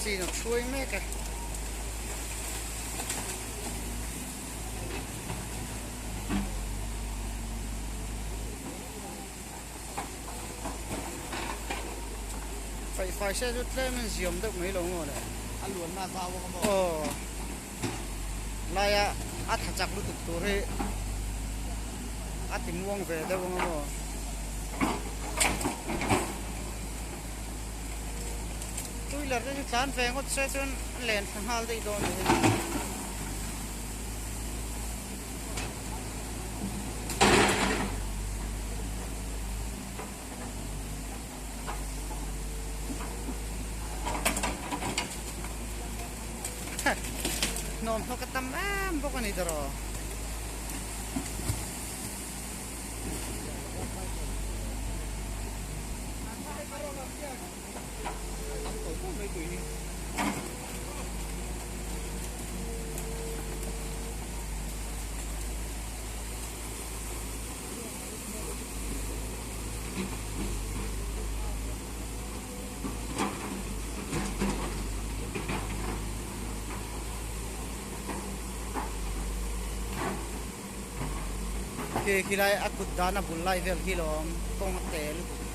chin a hruai mek e. Faihfai se chu tlem in ziam deuh mai lo maw le. A luanna a zau ang a maw? Aw. Laia a tha chak lutuk tur hi a ti muang ve deuh ang a maw. Two wheeler te chu tlan ve ngawt se chuan a len thla nghal daih dawn a ni. Hnawm hnawk a tam em bawk a ni tawh. Khi khilai a kut dana bul lai vel khi lawm kawng a te lutuk.